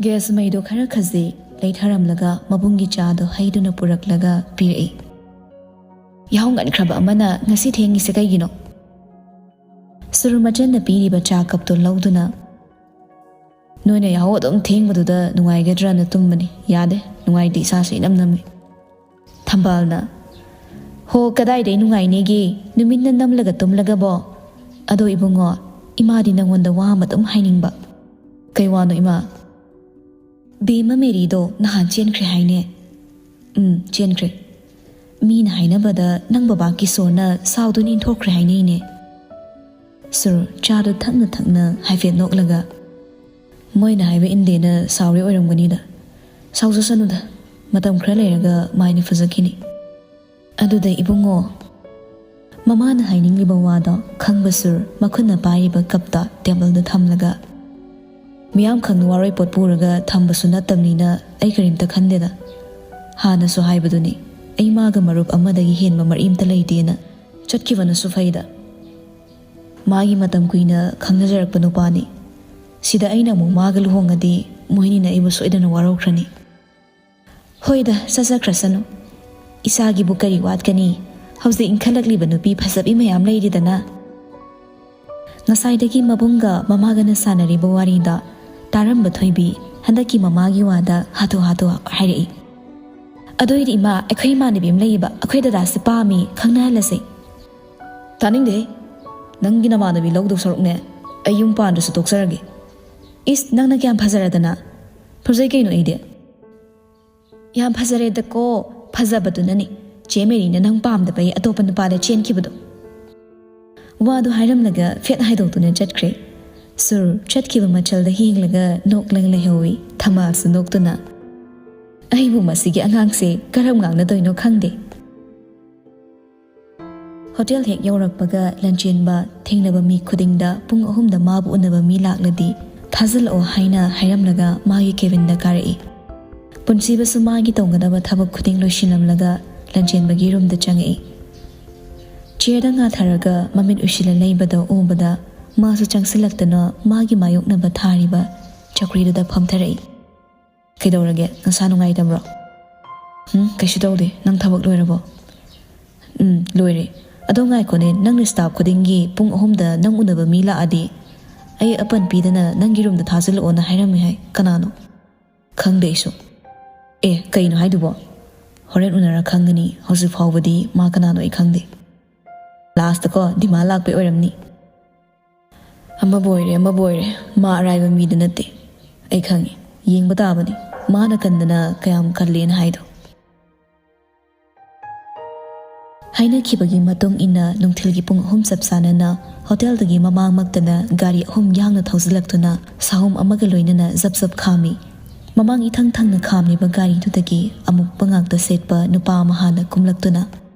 ꯒ꯭ꯌꯥꯁ ꯃꯩꯗꯣ ꯈꯔ ꯈꯖꯤꯛ ꯂꯩꯊꯔꯝꯂꯒ ꯃꯕꯨꯡꯒꯤ ꯆꯥꯗꯣ ꯍꯩꯗꯨꯅ ꯄꯨꯔꯛꯂꯒ ꯄꯤꯔꯛꯏ꯫ "ꯌꯥꯍꯧ ꯉꯟꯈ꯭ꯔꯕ ꯑꯃꯅ ꯉꯁꯤ ꯊꯦꯡꯉꯤꯁꯦ ꯀꯩꯒꯤꯅꯣ?" ꯁꯨꯔ ꯃꯆꯟꯅ ꯄꯤꯔꯤꯕ ꯆꯥ ꯀꯞꯇꯨ ꯂꯧꯗꯨꯅ, "ꯅꯣꯏꯅ ꯌꯥꯍꯧ ꯑꯗꯨꯝ ꯊꯦꯡꯕꯗꯨꯗ ꯅꯨꯡꯉꯥꯏꯒꯗ꯭ꯔꯅ ꯇꯨꯝꯕꯅꯤ꯫ ꯌꯥꯗꯦ, ꯅꯨꯡꯉꯥꯏꯇꯦ, ꯏꯁꯥꯁꯦ ꯏꯅꯝ ꯅꯝꯃꯤ"꯫ ꯊꯝꯕꯥꯜꯅ, "ꯍꯣ, ꯀꯗꯥꯏꯗꯩ ꯅꯨꯡꯉꯥꯏꯅꯦꯒꯦ? ꯅꯨꯃꯤꯠꯅ ꯅꯝꯂꯒ ꯇꯨꯝꯂꯒꯕꯣ? ꯑꯗꯣ ꯏꯕꯨꯡꯉꯣ, ꯏꯃꯥꯗꯤ ꯅꯪꯉꯣꯟꯗ ꯋꯥ ꯑꯃ ꯑꯗꯨꯝ ꯍꯥꯏꯅꯤꯡꯕ"꯫ "ꯀꯩ ꯋꯥꯅꯣ ꯏꯃꯥ?" "ꯕꯦꯝꯃ ꯃꯦꯔꯤꯗꯣ ꯅꯍꯥꯟ ꯆꯦꯟꯈ꯭ꯔꯦ ꯍꯥꯏꯅꯦ"꯫ "ꯎꯝ, ꯆꯦꯟꯈ꯭ꯔꯦ꯫ ꯃꯤꯅ ꯍꯥꯏꯅꯕꯗ ꯅꯪ ꯕꯕꯥ ꯀꯤꯁꯣꯔꯅ ꯁꯥꯎꯗꯨꯅ ꯏꯟꯊꯣꯛꯈ꯭ꯔꯦ ꯍꯥꯏꯅꯩꯅꯦ"꯫ ꯁꯨꯔ ꯆꯥꯗꯨ ꯊꯛꯅ ꯊꯛꯅ ꯍꯥꯏꯐꯦꯠ ꯅꯣꯛꯂꯒ, "ꯃꯣꯏꯅ ꯍꯥꯏꯕ ꯏꯟꯗꯦꯅ ꯁꯥꯎꯔꯤ ꯑꯣꯏꯔꯝꯒꯅꯤꯗ꯫ ꯁꯥꯎꯖꯁꯅꯨꯗ, ꯃꯇꯝ ꯈꯔ ꯂꯩꯔꯒ ꯃꯥꯏꯅ ꯐꯖꯈꯤꯅꯤ"꯫ ꯑꯗꯨꯗ ꯏꯕꯨꯡꯉꯣ, ꯃꯃꯥꯅ ꯍꯥꯏꯅꯤꯡꯂꯤꯕ ꯋꯥꯗꯣ ꯈꯪꯕ ꯁꯨꯔ ꯃꯈꯨꯠꯅ ꯄꯥꯏꯔꯤꯕ ꯀꯞꯇ ꯇꯦꯕꯜꯗ ꯊꯝꯂꯒ, "ꯃꯤꯌꯥꯝ ꯈꯪꯅ ꯋꯥꯔꯣꯏ ꯄꯣꯠ ꯄꯨꯔꯒ ꯊꯝꯕꯁꯨ ꯅꯠꯇꯕꯅꯤꯅ ꯑꯩ ꯀꯔꯤꯝꯇ ꯈꯟꯗꯦꯗ꯫ ꯍꯥꯟꯅꯁꯨ ꯍꯥꯏꯕꯗꯨꯅꯤ, ꯑꯩ ꯃꯥꯒ ꯃꯔꯨꯞ ꯑꯃꯗꯒꯤ ꯍꯦꯟꯕ ꯃꯔꯤ ꯑꯝꯇ ꯂꯩꯇꯦꯅ꯫ ꯆꯠꯈꯤꯕꯅꯁꯨ ꯐꯩꯗ꯫ ꯃꯥꯒꯤ ꯃꯇꯝ ꯀꯨꯏꯅ ꯈꯪꯅꯖꯔꯛꯄ ꯅꯨꯄꯥꯅꯤ꯫ ꯁꯤꯗ ꯑꯩꯅ ꯑꯃꯨꯛ ꯃꯥꯒ ꯂꯨꯍꯣꯡꯉꯗꯤ ꯃꯣꯏꯅꯤꯅ ꯑꯩꯕꯨ ꯁꯣꯏꯗꯅ ꯋꯥꯔꯧꯈ꯭ꯔꯅꯤ꯫ ꯍꯣꯏꯗ, ꯆꯠꯆꯈ꯭ꯔꯁꯅꯨ꯫ ꯏꯆꯥꯒꯤꯕꯨ ꯀꯔꯤ ꯋꯥꯠꯀꯅꯤ? ꯍꯧꯖꯤꯛ ꯏꯟꯈꯠꯂꯛꯂꯤꯕ ꯅꯨꯄꯤ ꯐꯖꯕꯤ ꯃꯌꯥꯝ ꯂꯩꯔꯤꯗꯅ꯫ ꯉꯁꯥꯏꯗꯒꯤ ꯃꯕꯨꯡꯒ ꯃꯃꯥꯒꯅ ꯁꯥꯟꯅꯔꯤꯕ ꯋꯥꯔꯤꯗ ꯇꯥꯔꯝꯕ ꯊꯣꯏꯕꯤ ꯍꯟꯗꯛꯀꯤ ꯃꯃꯥꯒꯤ ꯋꯥꯗ ꯍꯥꯊꯨ ꯍꯥꯊꯨ ꯍꯥꯏꯔꯛꯏ꯫ "ꯑꯗꯨ ꯑꯣꯏꯗꯤ ꯏꯃꯥ, ꯑꯩꯈꯣꯏ ꯏꯃꯥꯟꯅꯕꯤ ꯑꯃ ꯂꯩꯌꯦꯕ, ꯑꯩꯈꯣꯏ ꯗꯗꯥꯁꯦ ꯄꯥꯝꯃꯤ, ꯈꯪꯅꯍꯜꯂꯁꯦ꯫" "ꯇꯥꯅꯤꯡꯗꯦ, ꯅꯪꯒꯤ ꯅꯃꯥꯟꯅꯕꯤ ꯂꯧꯗꯧ ꯁꯔꯨꯛꯅꯦ ꯑꯩ ꯌꯨꯝ ꯄꯥꯟꯗ꯭ꯔꯁꯨ ꯇꯣꯛꯆꯔꯒꯦ꯫ ꯏꯁ, ꯅꯪꯅ ꯀꯌꯥꯝ ꯐꯖꯔꯗꯅ?" "ꯐꯖꯩ ꯀꯩꯅꯣ ꯑꯩꯗꯤ꯫" "ꯌꯥꯝ ꯐꯖꯔꯦꯗꯀꯣ, ꯐꯖꯕꯗꯨꯅꯅꯤ ꯆꯦ ꯃꯦꯔꯤꯅ ꯅꯪ ꯄꯥꯝꯗꯕꯩ ꯑꯇꯣꯞꯄ ꯅꯨꯄꯥꯗ ꯆꯦꯟꯈꯤꯕꯗꯣ꯫" ꯋꯥꯗꯨ ꯍꯥꯏꯔꯝꯂꯒ ꯐꯦꯠ ꯍꯥꯏꯗꯣꯛꯇꯨꯅ ꯆꯠꯈ꯭ꯔꯦ꯫ ꯁꯨꯔ ꯆꯠꯈꯤꯕ ꯃꯆꯜꯗ ꯌꯦꯡꯂꯒ ꯅꯣꯛꯂꯒ ꯂꯩꯍꯧꯏ ꯊꯝꯕꯥꯜꯁꯨ ꯅꯣꯛꯇꯨꯅ꯫ "ꯑꯩꯕꯨ ꯃꯁꯤꯒꯤ ꯑꯉꯥꯡꯁꯦ ꯀꯔꯝ ꯉꯥꯡꯅꯗꯣꯏꯅꯣ ꯈꯪꯗꯦ꯫" ꯍꯣꯇꯦꯜ ꯍꯦꯛ ꯌꯧꯔꯛꯄꯒ ꯂꯟꯆꯦꯟꯕ ꯊꯦꯡꯅꯕ ꯃꯤ ꯈꯨꯗꯤꯡꯗ ꯄꯨꯡ ꯑꯍꯨꯝꯗ ꯃꯥꯕꯨ ꯎꯅꯕ ꯃꯤ ꯂꯥꯛꯂꯗꯤ ꯊꯥꯖꯤꯜꯂꯛꯑꯣ ꯍꯥꯏꯅ ꯍꯥꯏꯔꯝꯂꯒ ꯃꯥꯒꯤ ꯀꯦꯕꯤꯟꯗ ꯀꯥꯔꯛꯏ꯫ ꯄꯨꯟꯁꯤꯕꯁꯨ ꯃꯥꯒꯤ ꯇꯧꯒꯗꯕ ꯊꯕꯛ ꯈꯨꯗꯤꯡ ꯂꯣꯏꯁꯤꯜꯂꯝꯂꯒ ꯂꯟꯆꯦꯟꯕꯒꯤ ꯔꯨꯝꯗ ꯆꯪꯉꯛꯏ꯫ ꯆꯤꯌꯔꯗ ꯉꯥꯊꯔꯒ ꯃꯃꯤꯠ ꯎꯏꯁꯤꯜꯂ ꯂꯩꯕꯗ ꯎꯕꯗ ꯃꯥꯁꯨ ꯆꯪꯁꯤꯜꯂꯛꯇꯨꯅ ꯃꯥꯒꯤ ꯃꯥꯌꯣꯛꯅꯕ ꯊꯥꯔꯤꯕ ꯆꯧꯀ꯭ꯔꯤꯗꯨꯗ ꯐꯝꯊꯔꯛꯏ꯫ "ꯀꯩꯗꯧꯔꯒꯦ? ꯅꯁꯥ ꯅꯨꯡꯉꯥꯏꯇꯕ꯭ꯔꯣ?" "ꯎꯝ, ꯀꯩꯁꯨ ꯇꯧꯗꯦ꯫ ꯅꯪ ꯊꯕꯛ ꯂꯣꯏꯔꯕꯣ?" "ꯎꯝ, ꯂꯣꯏꯔꯦ꯫ ꯑꯗꯣ ꯉꯥꯏꯈꯣꯅꯦ, ꯅꯪꯅ ꯁ꯭ꯇꯥꯐ ꯈꯨꯗꯤꯡꯒꯤ ꯄꯨꯡ ꯑꯍꯨꯝꯗ ꯅꯪ ꯎꯅꯕ ꯃꯤ ꯂꯥꯛꯑꯗꯤ ꯑꯩ ꯑꯄꯟ ꯄꯤꯗꯅ ꯅꯪꯒꯤ ꯔꯨꯝꯗ ꯊꯥꯖꯤꯜꯂꯛꯑꯣꯅ ꯍꯥꯏꯔꯝꯃꯦ ꯍꯥꯏ꯫ ꯀꯅꯥꯅꯣ?" "ꯈꯪꯗꯦ ꯑꯩꯁꯨ꯫" "ꯑꯦ, ꯀꯩꯅꯣ ꯍꯥꯏꯗꯨꯕꯣ? ꯍꯣꯔꯦꯟ ꯎꯅꯔ ꯈꯪꯒꯅꯤ꯫ ꯍꯧꯖꯤꯛ ꯐꯥꯎꯕꯗꯤ ꯃꯥ ꯀꯅꯥꯅꯣ ꯑꯩ ꯈꯪꯗꯦ꯫ ꯂꯥꯁꯇꯀꯣ ꯗꯤꯃꯥꯟ ꯂꯥꯛꯄꯩ ꯑꯣꯏꯔꯝꯅꯤ꯫" "ꯑꯃꯕꯨ ꯑꯣꯏꯔꯦ, ꯑꯃꯕꯨ ꯑꯣꯏꯔꯦ, ꯃꯥ ꯑꯔꯥꯏꯕ ꯃꯤꯗꯤ ꯅꯠꯇꯦ꯫ ꯑꯩ ꯈꯪꯉꯤ꯫ ꯌꯦꯡꯕ ꯇꯥꯕꯅꯤ ꯃꯥꯅ ꯀꯟꯗꯅ ꯀꯌꯥꯝ ꯀꯜꯂꯦꯅ ꯍꯥꯏꯗꯣ꯫" ꯍꯥꯏꯅꯈꯤꯕꯒꯤ ꯃꯇꯨꯡ ꯏꯟꯅ ꯅꯨꯡꯊꯤꯜꯒꯤ ꯄꯨꯡ ꯑꯍꯨꯝ ꯆꯞ ꯆꯥꯅꯅ ꯍꯣꯇꯦꯜꯗꯨꯒꯤ ꯃꯃꯥꯡꯃꯛꯇꯗ ꯒꯥꯔꯤ ꯑꯍꯨꯝ ꯌꯥꯡꯅ ꯊꯧꯖꯤꯜꯂꯛꯇꯨꯅ ꯁꯥꯍꯨꯝ ꯑꯃꯒ ꯂꯣꯏꯅꯅ ꯖꯞ ꯖꯞ ꯈꯥꯝꯃꯤ꯫ ꯃꯃꯥꯡ ꯏꯊꯪ ꯊꯪꯅ ꯈꯥꯝꯂꯤꯕ ꯒꯥꯔꯤꯗꯨꯗꯒꯤ ꯑꯃꯨꯛꯄ ꯉꯥꯛꯇ ꯁꯦꯠꯄ ꯅꯨꯄꯥ ꯑꯃ ꯍꯥꯟꯅ ꯀꯨꯝꯂꯛꯇꯨꯅ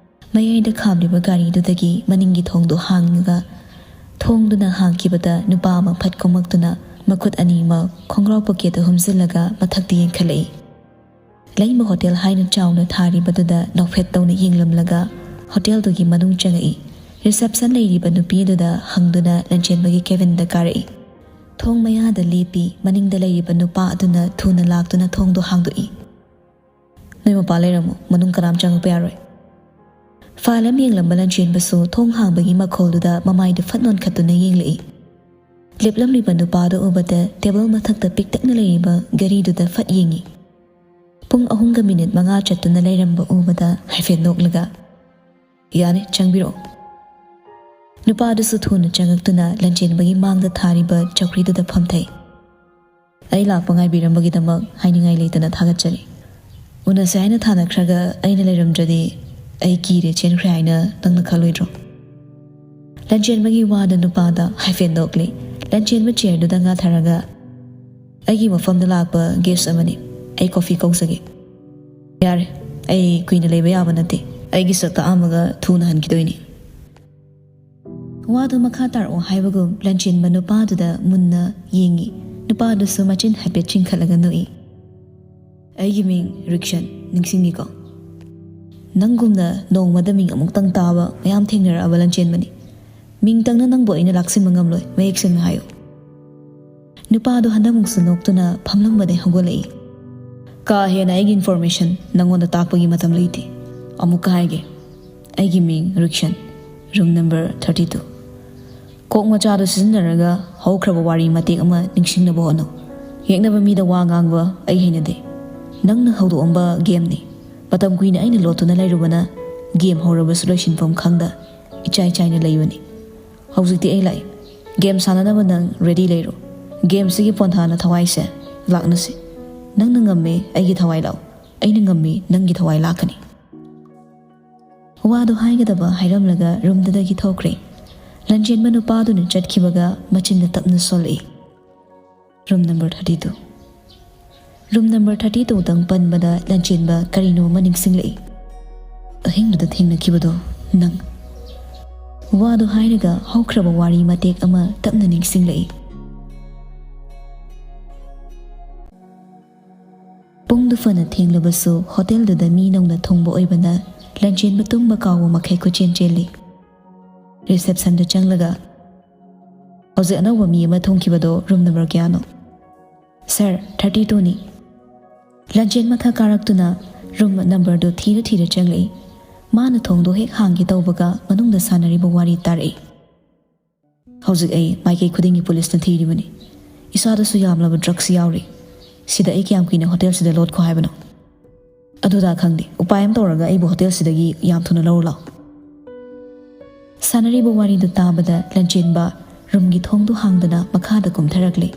ꯃꯌꯥꯏꯗ ꯈꯥꯝꯂꯤꯕ ꯒꯥꯔꯤꯗꯨꯗꯒꯤ ꯃꯅꯤꯡꯒꯤ ꯊꯣꯡꯗꯨ ꯍꯥꯡꯉꯒ ꯊꯣꯡꯗꯨꯅ ꯍꯥꯡꯈꯤꯕꯗ ꯅꯨꯄꯥ ꯑꯃ ꯐꯠ ꯀꯨꯝꯃꯛꯇꯨꯅ ꯃꯈꯨꯠ ꯑꯅꯤꯃꯛ ꯈꯣꯡꯒ꯭ꯔꯥꯎ ꯄꯣꯀꯦꯠꯇ ꯍꯨꯝꯖꯤꯜꯂꯒ ꯃꯊꯛꯇ ꯌꯦꯡꯈꯠꯂꯛꯏ꯫ ꯂꯩꯃ ꯍꯣꯇꯦꯜ ꯍꯥꯏꯅ ꯆꯥꯎꯅ ꯊꯥꯔꯤꯕꯗꯨꯗ ꯅꯣꯛꯐꯦꯠ ꯇꯧꯅ ꯌꯦꯡꯂꯝꯂꯒ ꯍꯣꯇꯦꯜꯗꯨꯒꯤ ꯃꯅꯨꯡ ꯆꯪꯉꯛꯏ꯫ ꯔꯤꯁꯦꯞꯁꯟ ꯂꯩꯔꯤꯕ ꯅꯨꯄꯤꯗꯨꯗ ꯍꯪꯗꯨꯅ ꯂꯟꯆꯦꯟꯕꯒꯤ ꯀꯦꯕꯤꯟꯗ ꯀꯥꯔꯛꯏ꯫ ꯊꯣꯡ ꯃꯌꯥꯗ ꯂꯦꯞꯄꯤ꯫ ꯃꯅꯤꯡꯗ ꯂꯩꯔꯤꯕ ꯅꯨꯄꯥ ꯑꯗꯨꯅ ꯊꯨꯅ ꯂꯥꯛꯇꯨꯅ ꯊꯣꯡꯗꯣ ꯍꯥꯡꯗꯣꯛꯏ꯫ "ꯅꯣꯏ ꯃꯄꯥ ꯂꯩꯔꯝꯃꯣ, ꯃꯅꯨꯡ ꯀꯅꯥꯝ ꯆꯪꯉꯛꯄ ꯌꯥꯔꯣꯏ꯫" ꯐꯥꯏꯜ ꯑꯃ ꯌꯦꯡꯂꯝꯕ ꯂꯟꯆꯦꯟꯕꯁꯨ ꯊꯣꯡ ꯍꯥꯡꯕꯒꯤ ꯃꯈꯣꯜꯗꯨꯗ ꯃꯃꯥꯏꯗꯨ ꯐꯠ ꯅꯣꯟꯈꯠꯇꯨꯅ ꯌꯦꯡꯂꯛꯏ꯫ ꯂꯦꯞꯂꯝꯂꯤꯕ ꯅꯨꯄꯥꯗꯨ ꯎꯕꯗ ꯇꯦꯕꯜ ꯃꯊꯛꯇ ꯄꯤꯛꯇꯛꯅ ꯂꯩꯔꯤꯕ ꯘꯔꯤꯗꯨꯗ ꯐꯠ ꯌꯦꯡꯉꯤ꯫ ꯄꯨꯡ ꯑꯍꯨꯝꯒ ꯃꯤꯅꯤꯠ ꯃꯉꯥ ꯆꯠꯇꯨꯅ ꯂꯩꯔꯝꯕ ꯎꯕꯗ ꯍꯥꯏꯐꯦꯠ ꯅꯣꯛꯂꯒ, "ꯌꯥꯅꯤ, ꯆꯪꯕꯤꯔꯛꯑꯣ꯫" ꯅꯨꯄꯥꯗꯨꯁꯨ ꯊꯨꯅ ꯆꯪꯉꯛꯇꯨꯅ ꯂꯟꯆꯦꯟꯕꯒꯤ ꯃꯥꯡꯗ ꯊꯥꯔꯤꯕ ꯆꯧꯀ꯭ꯔꯤꯗꯨꯗ ꯐꯝꯊꯩ꯫ "ꯑꯩ ꯂꯥꯛꯄ ꯉꯥꯏꯕꯤꯔꯝꯕꯒꯤꯗꯃꯛ ꯍꯥꯏꯅꯤꯡꯉꯥꯏ ꯂꯩꯇꯅ ꯊꯥꯒꯠꯆꯔꯤ꯫ ꯎꯅꯁꯦ ꯍꯥꯏꯅ ꯊꯥꯅꯈ꯭ꯔꯒ ꯑꯩꯅ ꯂꯩꯔꯝꯗ꯭ꯔꯗꯤ ꯑꯩ ꯀꯤꯔꯦ ꯆꯦꯟꯈ꯭ꯔꯦ ꯍꯥꯏꯅ ꯅꯪꯅ ꯈꯜꯂꯣꯏꯗ꯭ꯔꯣ?" ꯂꯟꯆꯦꯟꯕꯒꯤ ꯋꯥꯗ ꯅꯨꯄꯥꯗ ꯍꯥꯏꯐꯦꯠ ꯅꯣꯛꯂꯤ꯫ ꯂꯟꯆꯦꯟꯕ ꯆꯤꯌꯔꯗꯨꯗ ꯉꯥꯊꯔꯒ, "ꯑꯩꯒꯤ ꯃꯐꯝꯗ ꯂꯥꯛꯄ ꯒꯦꯁ ꯑꯃꯅꯤ꯫ ꯑꯩ ꯀꯣꯐꯤ ꯀꯧꯖꯒꯦ꯫" "ꯌꯥꯔꯦ, ꯑꯩ ꯀꯨꯏꯅ ꯂꯩꯕ ꯌꯥꯕ ꯅꯠꯇꯦ꯫ ꯑꯩꯒꯤ ꯁꯛ ꯀꯛꯑꯝꯃꯒ ꯊꯨꯅ ꯍꯟꯈꯤꯗꯣꯏꯅꯤ꯫" ꯋꯥꯗꯨ ꯃꯈꯥ ꯇꯥꯔꯛꯑꯣ ꯍꯥꯏꯕꯒꯨꯝ ꯂꯟꯆꯦꯟꯕ ꯅꯨꯄꯥꯗꯨꯗ ꯃꯨꯟꯅ ꯌꯦꯡꯉꯤ꯫ ꯅꯨꯄꯥꯗꯨꯁꯨ ꯃꯆꯤꯟ ꯍꯥꯏꯐꯦꯠ ꯆꯤꯡꯈꯠꯂꯒ ꯅꯣꯛꯏ꯫ "ꯑꯩꯒꯤ ꯃꯤꯡ ꯔꯤꯛꯁꯟ, ꯅꯤꯡꯁꯤꯡꯉꯤꯀꯣ? ꯅꯪꯒꯨꯝꯅ ꯅꯣꯡꯃꯗ ꯃꯤꯡ ꯑꯃꯨꯛꯇꯪ ꯇꯥꯕ ꯃꯌꯥꯝ ꯊꯦꯡꯅꯔꯛꯑꯕ ꯂꯟꯆꯦꯟꯕꯅꯤ꯫ ꯃꯤꯡꯇꯪꯅ ꯅꯪꯕꯨ ꯑꯩꯅ ꯂꯥꯛꯁꯤꯟꯕ ꯉꯝꯂꯣꯏ, ꯃꯌꯦꯛ ꯁꯦꯡꯅ ꯍꯥꯏꯌꯨ꯫" ꯅꯨꯄꯥꯗꯨ ꯍꯟꯗꯛꯃꯨꯛꯁꯨ ꯅꯣꯛꯇꯨꯅ ꯐꯝꯂꯝꯕꯗꯩ ꯍꯧꯒꯠꯂꯛꯏ꯫ "ꯀꯥ ꯍꯦꯟꯅ ꯑꯩꯒꯤ ꯏꯟꯐꯣꯔꯃꯦꯁꯟ ꯅꯪꯉꯣꯟꯗ ꯇꯥꯛꯄꯒꯤ ꯃꯇꯝ ꯂꯩꯇꯦ꯫ ꯑꯃꯨꯛꯀ ꯍꯥꯏꯒꯦ, ꯑꯩꯒꯤ ꯃꯤꯡ ꯔꯤꯛꯁꯟ, ꯔꯨꯝ ꯅꯝꯕꯔ ꯊꯥꯔꯇꯤ ꯇꯨ꯫ ꯀꯣꯛ ꯃꯆꯥꯗꯨ ꯁꯤꯖꯤꯟꯅꯔꯒ ꯍꯧꯈ꯭ꯔꯕ ꯋꯥꯔꯤ ꯃꯇꯦꯛ ꯑꯃ ꯅꯤꯡꯁꯤꯡꯅꯕ ꯍꯣꯠꯅꯧ꯫ ꯌꯦꯛꯅꯕ ꯃꯤꯗ ꯋꯥ ꯉꯥꯡꯕ ꯑꯩ ꯍꯩꯅꯗꯦ꯫ ꯅꯪꯅ ꯍꯧꯗꯣꯛꯑꯝꯕ ꯒꯦꯝꯅꯤ꯫ ꯃꯇꯝ ꯀꯨꯏꯅ ꯑꯩꯅ ꯂꯣꯠꯇꯨꯅ ꯂꯩꯔꯨꯕꯅ ꯒꯦꯝ ꯍꯧꯔꯕꯁꯨ ꯂꯣꯏꯁꯤꯟꯐꯝ ꯈꯪꯗ ꯏꯆꯥꯏ ꯆꯥꯏꯅ ꯂꯩꯕꯅꯤ꯫ ꯍꯧꯖꯤꯛꯇꯤ ꯑꯩ ꯂꯥꯛꯏ꯫ ꯒꯦꯝ ꯁꯥꯟꯅꯅꯕ ꯅꯪ ꯔꯦꯗꯤ ꯂꯩꯔꯣ꯫ ꯒꯦꯝꯁꯤꯒꯤ ꯄꯣꯟꯊꯥꯅ ꯊꯋꯥꯏꯁꯦ꯫ ꯂꯥꯛꯅꯁꯤ꯫ ꯅꯪꯅ ꯉꯝꯃꯦ, ꯑꯩꯒꯤ ꯊꯋꯥꯏ ꯂꯥꯛꯑꯣ꯫ ꯑꯩꯅ ꯉꯝꯃꯤ, ꯅꯪꯒꯤ ꯊꯋꯥꯏ ꯂꯥꯛꯀꯅꯤ꯫" ꯋꯥꯗꯨ ꯍꯥꯏꯒꯗꯕ ꯍꯥꯏꯔꯝꯂꯒ ꯔꯨꯝꯗꯨꯗꯒꯤ ꯊꯣꯛꯈ꯭ꯔꯦ꯫ ꯂꯟꯆꯦꯟꯕ ꯅꯨꯄꯥꯗꯨꯅ ꯆꯠꯈꯤꯕꯒ ꯃꯆꯤꯟꯗ ꯇꯞꯅ ꯁꯣꯜꯂꯛꯏ꯫ Room number thirty two. Room number thirty ꯇꯨꯗꯪ ꯄꯟꯕꯗ ꯂꯟꯆꯦꯟꯕ ꯀꯔꯤꯅꯣ ꯑꯃ ꯅꯤꯡꯁꯤꯡꯂꯛꯏ꯫ ꯑꯍꯤꯡꯗꯨꯗ ꯊꯦꯡꯅꯈꯤꯕꯗꯣ ꯅꯪ꯫ ꯋꯥꯗꯨ ꯍꯥꯏꯔꯒ ꯍꯧꯈ꯭ꯔꯕ ꯋꯥꯔꯤ ꯃꯇꯦꯛ ꯑꯃ ꯇꯞꯅ ꯅꯤꯡꯁꯤꯡꯂꯛꯏ꯫ ꯄꯨꯡ ꯑꯗꯨ ꯐꯅ ꯊꯦꯡꯂꯕꯁꯨ ꯍꯣꯇꯦꯜꯗꯨꯗ ꯃꯤ ꯅꯧꯅ ꯊꯨꯡꯕ ꯑꯣꯏꯕꯅ ꯂꯟꯆꯦꯟꯕ ꯇꯨꯝꯕ ꯀꯥꯎꯕ ꯃꯈꯩ ꯀꯣꯏꯆꯦꯟ ꯆꯦꯜꯂꯤ꯫ ꯔꯤꯁꯦꯞꯁꯟꯗ ꯆꯪꯂꯒ, "ꯍꯧꯖꯤꯛ ꯑꯅꯧꯕ ꯃꯤ ꯑꯃ ꯊꯨꯡꯈꯤꯕꯗꯣ ꯔꯨꯝ ꯅꯝꯕꯔ ꯀꯌꯥꯅꯣ?" "ꯁꯥꯔ, ꯊꯥꯔꯇꯤ ꯇꯨꯅꯤ꯫" ꯂꯟꯆꯦꯟ ꯃꯊꯛ ꯀꯥꯔꯛꯇꯨꯅ ꯔꯨꯝ ꯅꯝꯕꯔꯗꯨ ꯊꯤꯔ ꯊꯤꯔ ꯆꯪꯂꯛꯏ꯫ ꯃꯥꯅ ꯊꯣꯡꯗꯣ ꯍꯦꯛ ꯍꯥꯡꯒꯦ ꯇꯧꯕꯒ ꯃꯅꯨꯡꯗ ꯁꯥꯟꯅꯔꯤꯕ ꯋꯥꯔꯤ ꯇꯥꯔꯛꯏ꯫ "ꯍꯧꯖꯤꯛ ꯑꯩ ꯃꯥꯏꯀꯩ ꯈꯨꯗꯤꯡꯒꯤ ꯄꯨꯂꯤꯁꯅ ꯊꯤꯔꯤꯕꯅꯤ꯫ ꯏꯁꯥꯗꯁꯨ ꯌꯥꯝꯂꯕ ꯗ꯭ꯔꯒꯁ ꯌꯥꯎꯔꯤ꯫ ꯁꯤꯗ ꯑꯩ ꯀꯌꯥꯝ ꯀꯨꯏꯅ ꯍꯣꯇꯦꯜꯁꯤꯗ ꯂꯣꯠꯈꯣ ꯍꯥꯏꯕꯅꯣ?" "ꯑꯗꯨꯗ ꯈꯪꯗꯦ꯫ ꯎꯄꯥꯏ ꯑꯃ ꯇꯧꯔꯒ ꯑꯩꯕꯨ ꯍꯣꯇꯦꯜꯁꯤꯗꯒꯤ ꯌꯥꯝ ꯊꯨꯅ ꯂꯧꯔꯨ ꯂꯥꯎ꯫" ꯁꯥꯟꯅꯔꯤꯕ ꯋꯥꯔꯤꯗꯨ ꯇꯥꯕꯗ ꯂꯟꯆꯦꯟꯕ ꯔꯨꯝꯒꯤ ꯊꯣꯡꯗꯨ ꯍꯥꯡꯗꯨꯅ ꯃꯈꯥꯗ ꯀꯨꯝꯊꯔꯛꯂꯦ꯫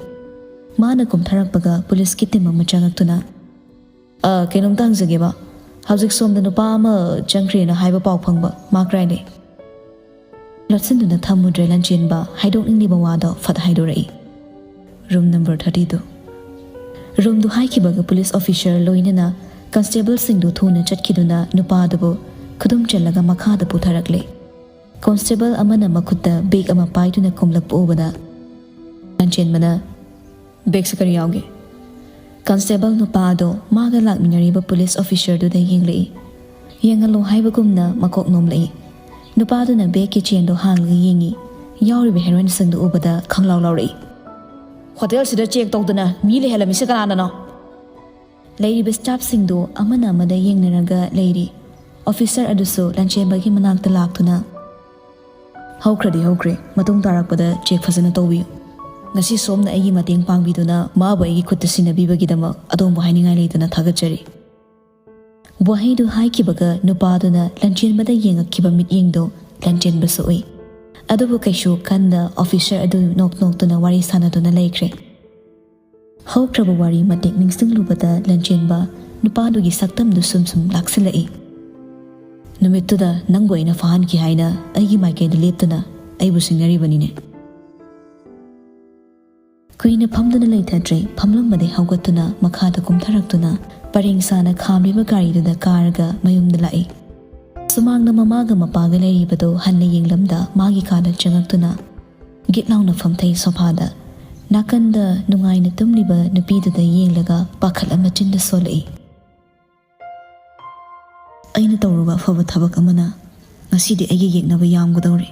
ꯃꯥꯅ ꯀꯨꯝꯊꯔꯛꯄꯒ ꯄꯨꯂꯤꯁꯀꯤ ꯇꯤꯝ ꯑꯃ ꯆꯪꯉꯛꯇꯨꯅ, "ꯑ, ꯀꯩꯅꯣꯝꯇ ꯍꯪꯖꯒꯦꯕ꯫ ꯍꯧꯖꯤꯛ ꯁꯣꯝꯗ ꯅꯨꯄꯥ ꯑꯃ ꯆꯪꯈ꯭ꯔꯦꯅ ꯍꯥꯏꯕ ꯄꯥꯎ ꯐꯪꯕ, ꯃꯥ ꯀꯔꯥꯏ ꯂꯩ?" ꯂꯣꯠꯁꯤꯟꯗꯨꯅ ꯊꯝꯃꯨꯗ꯭ꯔꯦ ꯂꯟꯆꯦꯟꯕ, ꯍꯥꯏꯗꯣꯛꯅꯤꯡꯂꯤꯕ ꯋꯥꯗꯣ ꯐꯠ ꯍꯥꯏꯗꯣꯔꯛꯏ꯫ "Room number thirty two." ꯔꯨꯝꯗꯨ ꯍꯥꯏꯈꯤꯕꯒ ꯄꯨꯂꯤꯁ ꯑꯣꯐꯤꯁꯔ ꯂꯣꯏꯅꯅ ꯀꯟꯁꯇꯦꯕꯜꯁꯤꯡꯗꯨ ꯊꯨꯅ ꯆꯠꯈꯤꯗꯨꯅ ꯅꯨꯄꯥꯗꯨꯕꯨ ꯈꯨꯗꯨꯝ ꯆꯜꯂꯒ ꯃꯈꯥꯗ ꯄꯨꯊꯔꯛꯂꯦ꯫ ꯀꯣꯟꯁꯇꯦꯕꯜ ꯑꯃꯅ ꯃꯈꯨꯠꯇ ꯕꯦꯒ ꯑꯃ ꯄꯥꯏꯗꯨꯅ ꯀꯨꯝꯂꯛꯄ ꯎꯕꯗ ꯂꯟꯆꯦꯟꯕꯅ, "ꯕꯦꯒꯁꯤ ꯀꯔꯤ ꯌꯥꯎꯒꯦ?" ꯀꯟꯁꯇꯦꯕꯜ ꯅꯨꯄꯥ ꯑꯗꯣ ꯃꯥꯒ ꯂꯥꯛꯃꯤꯟꯅꯔꯤꯕ ꯄꯨꯂꯤꯁ ꯑꯣꯐꯤꯁꯔꯗꯨꯗ ꯌꯦꯡꯂꯛꯏ꯫ ꯌꯦꯡꯍꯜꯂꯣ ꯍꯥꯏꯕꯒꯨꯝꯅ ꯃꯀꯣꯛ ꯅꯣꯝꯂꯛꯏ꯫ ꯅꯨꯄꯥꯗꯨꯅ ꯕꯦꯒꯀꯤ ꯆꯦꯟꯗꯣ ꯍꯥꯡꯂꯒ ꯌꯦꯡꯉꯤ꯫ ꯌꯥꯎꯔꯤꯕ ꯍꯦꯔꯣꯏꯟꯁꯤꯡꯗꯨ ꯎꯕꯗ ꯈꯪꯂꯥꯎ ꯂꯥꯎꯔꯛꯏ꯫ "ꯍꯣꯇꯦꯜꯁꯤꯗ ꯆꯦꯛ ꯇꯧꯗꯅ ꯃꯤ ꯂꯩꯍꯜꯂꯝꯃꯤꯁꯦ ꯀꯅꯥꯅꯅꯣ?" ꯂꯩꯔꯤꯕ ꯁ꯭ꯇꯥꯐꯁꯤꯡꯗꯨ ꯑꯃꯅ ꯑꯃꯗ ꯌꯦꯡꯅꯔꯒ ꯂꯩꯔꯤ꯫ ꯑꯣꯐꯤꯁꯔ ꯑꯗꯨꯁꯨ ꯂꯟꯆꯦꯟꯕꯒꯤ ꯃꯅꯥꯛꯇ ꯂꯥꯛꯇꯨꯅ, "ꯍꯧꯈ꯭ꯔꯗꯤ ꯍꯧꯈ꯭ꯔꯦ, ꯃꯇꯨꯡ ꯇꯥꯔꯛꯄꯗ ꯆꯦꯛ ꯐꯖꯅ ꯇꯧꯕꯤꯌꯨ꯫ ꯉꯁꯤ ꯁꯣꯝꯅ ꯑꯩꯒꯤ ꯃꯇꯦꯡ ꯄꯥꯡꯕꯤꯗꯨꯅ ꯃꯥꯕꯨ ꯑꯩꯒꯤ ꯈꯨꯠꯇ ꯁꯤꯟꯅꯕꯤꯕꯒꯤꯗꯃꯛ ꯑꯗꯣꯝꯕꯨ ꯍꯥꯏꯅꯤꯡꯉꯥꯏ ꯂꯩꯇꯅ ꯊꯥꯒꯠꯆꯔꯤ꯫" ꯋꯥꯍꯩꯗꯨ ꯍꯥꯏꯈꯤꯕꯒ ꯅꯨꯄꯥꯗꯨꯅ ꯂꯟꯆꯦꯟꯕꯗ ꯌꯦꯡꯉꯛꯈꯤꯕ ꯃꯤꯠꯌꯦꯡꯗꯨ ꯂꯟꯆꯦꯟꯕꯁꯨ ꯎꯏ꯫ ꯑꯗꯨꯕꯨ ꯀꯩꯁꯨ ꯈꯟꯗ ꯑꯣꯐꯤꯁꯔ ꯑꯗꯨ ꯅꯣꯛ ꯅꯣꯛꯇꯨꯅ ꯋꯥꯔꯤ ꯁꯥꯟꯅꯗꯨꯅ ꯂꯩꯈ꯭ꯔꯦ꯫ ꯍꯧꯈ꯭ꯔꯕ ꯋꯥꯔꯤ ꯃꯇꯦꯛ ꯅꯤꯡꯁꯤꯡꯂꯨꯕꯗ ꯂꯟꯆꯦꯟꯕ ꯅꯨꯄꯥꯗꯨꯒꯤ ꯁꯛꯇꯝꯗꯨ ꯁꯨꯝ ꯁꯨꯝ ꯂꯥꯛꯁꯤꯜꯂꯛꯏ꯫ "ꯅꯨꯃꯤꯠꯇꯨꯗ ꯅꯪꯕꯨ ꯑꯩꯅ ꯐꯥꯍꯟꯈꯤ ꯍꯥꯏꯅ ꯑꯩꯒꯤ ꯃꯥꯏꯀꯩꯗ ꯂꯦꯞꯇꯨꯅ ꯑꯩꯕꯨ ꯁꯤꯡꯅꯔꯤꯕꯅꯤꯅꯦ꯫" ꯀꯨꯏꯅ ꯐꯝꯗꯨꯅ ꯂꯩꯊꯗ꯭ꯔꯦ, ꯐꯝꯂꯝꯕꯗꯩ ꯍꯧꯒꯠꯇꯨꯅ ꯃꯈꯥꯗ ꯀꯨꯝꯊꯔꯛꯇꯨꯅ ꯄꯔꯦꯡ ꯁꯥꯅ ꯈꯥꯝꯂꯤꯕ ꯒꯥꯔꯤꯗꯨꯗ ꯀꯥꯔꯒ ꯃꯌꯨꯝꯗ ꯂꯥꯛꯏ꯫ ꯁꯨꯃꯥꯡꯗ ꯃꯃꯥꯒ ꯃꯄꯥꯒ ꯂꯩꯔꯤꯕꯗꯨ ꯍꯟꯅ ꯌꯦꯡꯂꯝꯗ ꯃꯥꯒꯤ ꯀꯥꯗ ꯆꯪꯉꯛꯇꯨꯅ ꯒꯤꯠ ꯂꯥꯎꯅ ꯐꯝꯊꯩ ꯁꯣꯐꯥꯗ꯫ ꯅꯥꯀꯟꯗ ꯅꯨꯡꯉꯥꯏꯅ ꯇꯨꯝꯂꯤꯕ ꯅꯨꯄꯤꯗꯨꯗ ꯌꯦꯡꯂꯒ ꯄꯥꯈꯠ ꯑꯃ ꯆꯤꯟꯗ ꯁꯣꯜꯂꯛꯏ꯫ "ꯑꯩꯅ ꯇꯧꯔꯨꯕ ꯑꯐꯕ ꯊꯕꯛ ꯑꯃꯅ ꯉꯁꯤꯗꯤ ꯑꯩꯒꯤ ꯌꯦꯛꯅꯕ ꯌꯥꯝꯒꯗꯧꯔꯦ꯫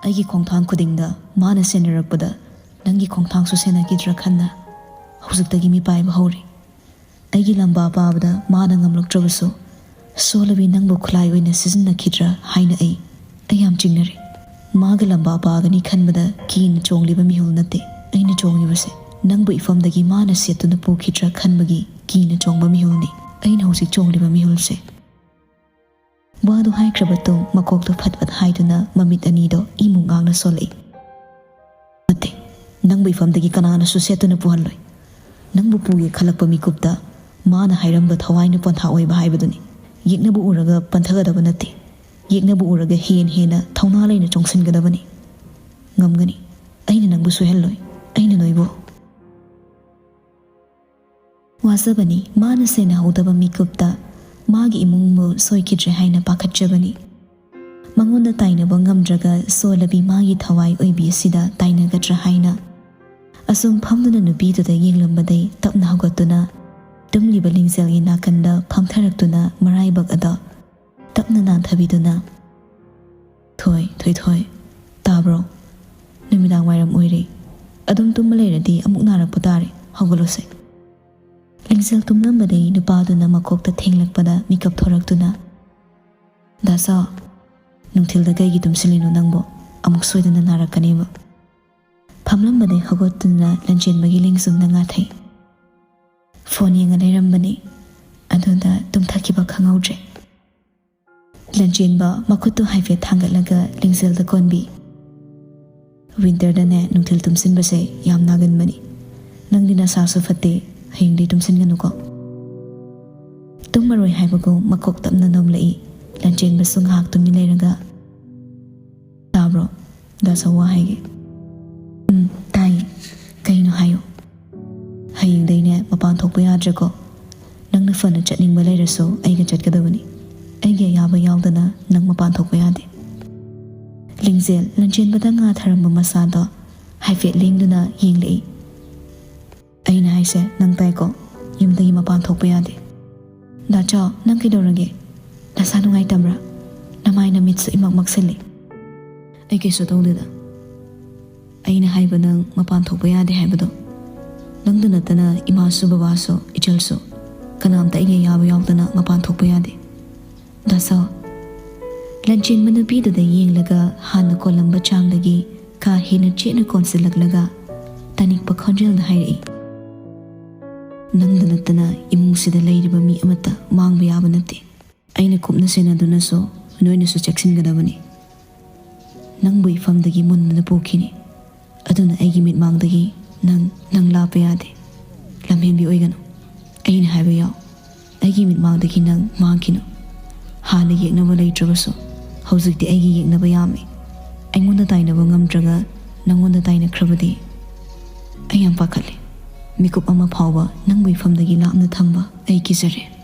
ꯑꯩꯒꯤ ꯈꯣꯡꯊꯥꯡ ꯈꯨꯗꯤꯡꯗ ꯃꯥꯅ ꯁꯦꯟꯅꯔꯛꯄꯗ ꯅꯪꯒꯤ ꯈꯣꯡꯊꯥꯡꯁꯨ ꯁꯦꯟꯅꯈꯤꯗ꯭ꯔꯥ ꯈꯟꯅ ꯍꯧꯖꯤꯛꯇꯒꯤ ꯃꯤꯄꯥꯏꯕ ꯍꯧꯔꯦ꯫ ꯑꯩꯒꯤ ꯂꯝꯕꯥ ꯄꯥꯕꯗ ꯃꯥꯅ ꯉꯝꯂꯛꯇ꯭ꯔꯕꯁꯨ, ꯁꯣꯂꯕꯤ ꯅꯪꯕꯨ ꯈꯨꯠꯂꯥꯏ ꯑꯣꯏꯅ ꯁꯤꯖꯤꯟꯅꯈꯤꯗ꯭ꯔꯥ ꯍꯥꯏꯅ ꯑꯩ, ꯑꯩ ꯌꯥꯝ ꯆꯤꯡꯅꯔꯦ꯫ ꯃꯥꯒ ꯂꯝꯕꯥ ꯄꯥꯒꯅꯤ ꯈꯟꯕꯗ ꯀꯤꯅ ꯆꯣꯡꯂꯤꯕ ꯃꯤꯍꯨꯜ ꯅꯠꯇꯦ ꯑꯩꯅ ꯆꯣꯡꯂꯤꯕꯁꯦ꯫ ꯅꯪꯕꯨ ꯏꯐꯝꯗꯒꯤ ꯃꯥꯅ ꯁꯦꯠꯇꯨꯅ ꯄꯨꯈꯤꯗ꯭ꯔꯥ ꯈꯟꯕꯒꯤ ꯀꯤꯅ ꯆꯣꯡꯕ ꯃꯤꯍꯨꯜꯅꯤ ꯑꯩꯅ ꯍꯧꯖꯤꯛ ꯆꯣꯡꯂꯤꯕ ꯃꯤꯍꯨꯜꯁꯦ꯫" ꯋꯥꯗꯨ ꯍꯥꯏꯈ꯭ꯔꯕ ꯇꯨꯡ ꯃꯀꯣꯛꯇꯨ ꯐꯠ ꯐꯠ ꯍꯥꯏꯗꯨꯅ ꯃꯃꯤꯠ ꯑꯅꯤꯗꯣ ꯏꯃꯨ ꯉꯥꯡꯅ ꯁꯣꯜꯂꯛꯏ꯫ "ꯅꯠꯇꯦ, ꯅꯪꯕꯨ ꯏꯐꯝꯗꯒꯤ ꯀꯅꯥꯅꯁꯨ ꯁꯦꯠꯇꯨꯅ ꯄꯨꯍꯜꯂꯣꯏ꯫ ꯅꯪꯕꯨ ꯄꯨꯒꯦ ꯈꯜꯂꯛꯄ ꯃꯤꯀꯨꯞꯇ ꯃꯥꯅ ꯍꯥꯏꯔꯝꯕ ꯊꯋꯥꯏꯅ ꯄꯟꯊꯥ ꯑꯣꯏꯕ ꯍꯥꯏꯕꯗꯨꯅꯤ꯫ ꯌꯦꯛꯅꯕ ꯎꯔꯒ ꯄꯟꯊꯒꯗꯕ ꯅꯠꯇꯦ꯫ ꯌꯦꯛꯅꯕ ꯎꯔꯒ ꯍꯦꯟ ꯍꯦꯟꯅ ꯊꯧꯅꯥ ꯂꯩꯅ ꯆꯣꯡꯁꯤꯟꯒꯗꯕꯅꯤ꯫ ꯉꯝꯒꯅꯤ꯫ ꯑꯩꯅ ꯅꯪꯕꯨ ꯁꯣꯏꯍꯜꯂꯣꯏ꯫ ꯑꯩꯅ ꯅꯣꯏꯕꯨ ꯋꯥꯖꯕꯅꯤ꯫ ꯃꯥꯅ ꯁꯦꯟꯅꯍꯧꯗꯕ ꯃꯤꯀꯨꯞꯇ ꯃꯥꯒꯤ ꯏꯃꯨꯡꯕꯨ ꯁꯣꯏꯈꯤꯗ꯭ꯔꯦ ꯍꯥꯏꯅ ꯄꯥꯈꯠꯆꯕꯅꯤ꯫ ꯃꯉꯣꯟꯗ ꯇꯥꯏꯅꯕ ꯉꯝꯗ꯭ꯔꯒ ꯁꯣꯂꯕꯤ ꯃꯥꯒꯤ ꯊꯋꯥꯏ ꯑꯣꯏꯕꯤ ꯑꯁꯤꯗ ꯇꯥꯏꯅꯒꯗ꯭ꯔꯥ ꯍꯥꯏꯅ꯫ ꯑꯁꯨꯝ ꯐꯝꯗꯨꯅ ꯅꯨꯄꯤꯗꯨꯗ ꯌꯦꯡꯂꯝꯕꯗꯩ ꯇꯞꯅ ꯍꯧꯒꯠꯇꯨꯅ ꯇꯨꯝꯂꯤꯕ ꯂꯤꯡꯖꯦꯜꯒꯤ ꯅꯥꯀꯟꯗ ꯐꯝꯊꯔꯛꯇꯨꯅ ꯃꯔꯥꯏꯕꯛ ꯑꯗꯣ ꯇꯞꯅ ꯅꯥꯟꯊꯕꯤꯗꯨꯅ, "ꯊꯣꯏ, ꯊꯣꯏꯊꯣꯏ, ꯇꯥꯕ꯭ꯔꯣ? ꯅꯨꯃꯤꯗꯥꯡ ꯋꯥꯏꯔꯝ ꯑꯣꯏꯔꯦ꯫ ꯑꯗꯨꯝ ꯇꯨꯝꯃ ꯂꯩꯔꯗꯤ ꯑꯃꯨꯛ ꯅꯥꯔꯛꯄ ꯇꯥꯔꯦ꯫ ꯍꯧꯒꯠꯂꯣꯁꯦ꯫" ꯂꯤꯡꯖꯦꯜ ꯇꯨꯝꯂꯝꯕꯗꯩ ꯅꯨꯄꯥꯗꯨꯅ ꯃꯀꯣꯛꯇ ꯊꯦꯡꯂꯛꯄꯗ ꯃꯤꯀꯞ ꯊꯣꯔꯛꯇꯨꯅ, "ꯗꯥ ꯁꯥ, ꯅꯨꯡꯊꯤꯜꯗ ꯀꯩꯒꯤ ꯇꯨꯝꯁꯤꯜꯂꯤꯅꯣ ꯅꯪꯕꯣ? ꯑꯃꯨꯛ ꯁꯣꯏꯗꯅ ꯅꯥꯔꯛꯀꯅꯦꯕ꯫" ꯐꯝꯂꯝꯕꯗꯩ ꯍꯧꯒꯠꯇꯨꯅ ꯂꯟꯖꯦꯟꯕꯒꯤ ꯂꯦꯡꯖꯨꯝꯗ ꯉꯥꯊꯩ꯫ "ꯐꯣꯟ ꯌꯦꯡꯉ ꯂꯩꯔꯝꯕꯅꯤ, ꯑꯗꯨꯗ ꯇꯨꯝꯊꯈꯤꯕ ꯈꯪꯍꯧꯗ꯭ꯔꯦ꯫" ꯂꯟꯖꯦꯟꯕ ꯃꯈꯨꯠꯇꯨ ꯍꯥꯏꯐꯦꯠ ꯊꯥꯡꯒꯠꯂꯒ ꯂꯤꯡꯖꯦꯜꯗ ꯀꯣꯟꯕꯤ꯫ "ꯋꯤꯟꯇꯔꯗꯅꯦ ꯅꯨꯡꯊꯤꯜ ꯇꯨꯝꯁꯤꯟꯕꯁꯦ ꯌꯥꯝ ꯅꯥꯒꯟꯕꯅꯤ꯫ ꯅꯪꯗꯤ ꯅꯁꯥꯁꯨ ꯐꯠꯇꯦ, ꯍꯌꯦꯡꯗꯤ ꯇꯨꯝꯁꯤꯟꯒꯅꯨꯀꯣ꯫" ꯇꯨꯝꯃꯔꯣꯏ ꯍꯥꯏꯕꯒꯨꯝ ꯃꯀꯣꯛ ꯇꯞꯅ ꯅꯣꯝꯂꯛꯏ꯫ ꯂꯟꯖꯦꯟꯕꯁꯨ ꯉꯥꯏꯍꯥꯛ ꯇꯨꯃꯤꯟ ꯂꯩꯔꯒ, "ꯇꯥꯕ꯭ꯔꯣ? ꯗꯥ ꯁꯥ ꯋꯥ ꯍꯥꯏꯒꯦ꯫" "ꯎꯝ, ꯇꯥꯏꯌꯦ꯫ ꯀꯩꯅꯣ ꯍꯥꯏꯌꯣ꯫" "ꯍꯌꯦꯡꯗꯩꯅꯦ ꯃꯄꯥꯟ ꯊꯣꯛꯄ ꯌꯥꯗ꯭ꯔꯦꯀꯣ꯫ ꯅꯪꯅ ꯐꯅ ꯆꯠꯅꯤꯡꯕ ꯂꯩꯔꯁꯨ ꯑꯩꯒ ꯆꯠꯀꯗꯕꯅꯤ꯫ ꯑꯩꯒꯤ ꯑꯌꯥꯕ ꯌꯥꯎꯗꯅ ꯅꯪ ꯃꯄꯥꯟ ꯊꯣꯛꯄ ꯌꯥꯗꯦ꯫" ꯂꯤꯡꯖꯦꯜ ꯂꯟꯖꯦꯟꯕꯗ ꯉꯥ ꯊꯔꯝꯕ ꯃꯁꯥꯗꯣ ꯍꯥꯏꯐꯦꯠ ꯂꯦꯡꯗꯨꯅ ꯌꯦꯡꯂꯛꯏ꯫ ꯑꯩꯅ ꯍꯥꯏꯁꯦ ꯅꯪ ꯇꯥꯏꯀꯣ? ꯌꯨꯝꯗꯒꯤ ꯃꯄꯥꯟ ꯊꯣꯛꯄ ꯌꯥꯗꯦ꯫ ꯗꯥꯆꯥꯎ, ꯅꯪ ꯀꯩꯗꯧꯔꯒꯦ? ꯅꯁꯥ ꯅꯨꯡꯉꯥꯏꯇꯕ꯭ꯔꯥ? ꯅꯃꯥꯏ ꯅꯃꯤꯠꯁꯨ ꯏꯃꯛ ꯃꯛꯁꯤꯜꯂꯤ꯫ ꯑꯩ ꯀꯩꯁꯨ ꯇꯧꯗꯦꯗ꯫ ꯑꯩꯅ ꯍꯥꯏꯕ ꯅꯪ ꯃꯄꯥꯟ ꯊꯣꯛꯄ ꯌꯥꯗꯦ ꯍꯥꯏꯕꯗꯣ꯫ ꯅꯪꯗ ꯅꯠꯇꯅ ꯏꯃꯥꯁꯨ, ꯕꯕꯥꯁꯨ, ꯏꯆꯜꯁꯨ, ꯀꯅꯥꯝꯇ ꯑꯩꯒꯤ ꯑꯌꯥꯕ ꯌꯥꯎꯗꯅ ꯃꯄꯥꯟ ꯊꯣꯛꯄ ꯌꯥꯗꯦ꯫ ꯗꯥꯆꯥꯎ, ꯂꯟꯆꯦꯟꯕ ꯅꯨꯄꯤꯗꯨꯗ ꯌꯦꯡꯂꯒ ꯍꯥꯟꯅ ꯀꯣꯜꯂꯝꯕ ꯆꯥꯡꯗꯒꯤ ꯀꯥ ꯍꯦꯟꯅ ꯆꯦꯠꯅ ꯀꯣꯟꯁꯤꯜꯂꯛꯂꯒ ꯇꯥꯅꯤꯡꯕ ꯈꯣꯟꯖꯦꯜꯗ ꯍꯥꯏꯔꯛꯏ, "ꯅꯪꯗ ꯅꯠꯇꯅ ꯏꯃꯨꯡꯁꯤꯗ ꯂꯩꯔꯤꯕ ꯃꯤ ꯑꯃꯠꯇ ꯃꯥꯡꯕ ꯌꯥꯕ ꯅꯠꯇꯦ꯫ ꯑꯩꯅ ꯀꯨꯞꯅ ꯁꯦꯟꯅꯗꯨꯅꯁꯨ ꯅꯣꯏꯅꯁꯨ ꯆꯦꯛꯁꯤꯟꯒꯗꯕꯅꯤ꯫ ꯅꯪꯕꯨ ꯏꯐꯝꯗꯒꯤ ꯃꯨꯟꯗꯨꯅ ꯄꯨꯈꯤꯅꯤ꯫ ꯑꯗꯨꯅ ꯑꯩꯒꯤ ꯃꯤꯠꯃꯥꯡꯗꯒꯤ ꯅꯪ, ꯅꯪ ꯂꯥꯞꯄ ꯌꯥꯗꯦ꯫ ꯂꯝꯍꯦꯟꯕꯤ ꯑꯣꯏꯒꯅꯨ꯫ ꯑꯩꯅ ꯍꯥꯏꯕ ꯌꯥꯎ꯫ ꯑꯩꯒꯤ ꯃꯤꯠꯃꯥꯡꯗꯒꯤ ꯅꯪ ꯃꯥꯡꯈꯤꯅꯨ꯫ ꯍꯥꯟꯅ ꯌꯦꯛꯅꯕ ꯂꯩꯇ꯭ꯔꯕꯁꯨ ꯍꯧꯖꯤꯛꯇꯤ ꯑꯩꯒꯤ ꯌꯦꯛꯅꯕ ꯌꯥꯝꯃꯤ꯫ ꯑꯩꯉꯣꯟꯗ ꯇꯥꯏꯅꯕ ꯉꯝꯗ꯭ꯔꯒ ꯅꯪꯉꯣꯟꯗ ꯇꯥꯏꯅꯈ꯭ꯔꯕꯗꯤ ꯑꯩ ꯌꯥꯝ ꯄꯥꯈꯠꯂꯤ꯫ ꯃꯤꯀꯨꯞ ꯑꯃ ꯐꯥꯎꯕ ꯅꯪꯕꯨ ꯏꯐꯝꯗꯒꯤ ꯂꯥꯞꯅ ꯊꯝꯕ ꯑꯩ ꯀꯤꯖꯔꯦ꯫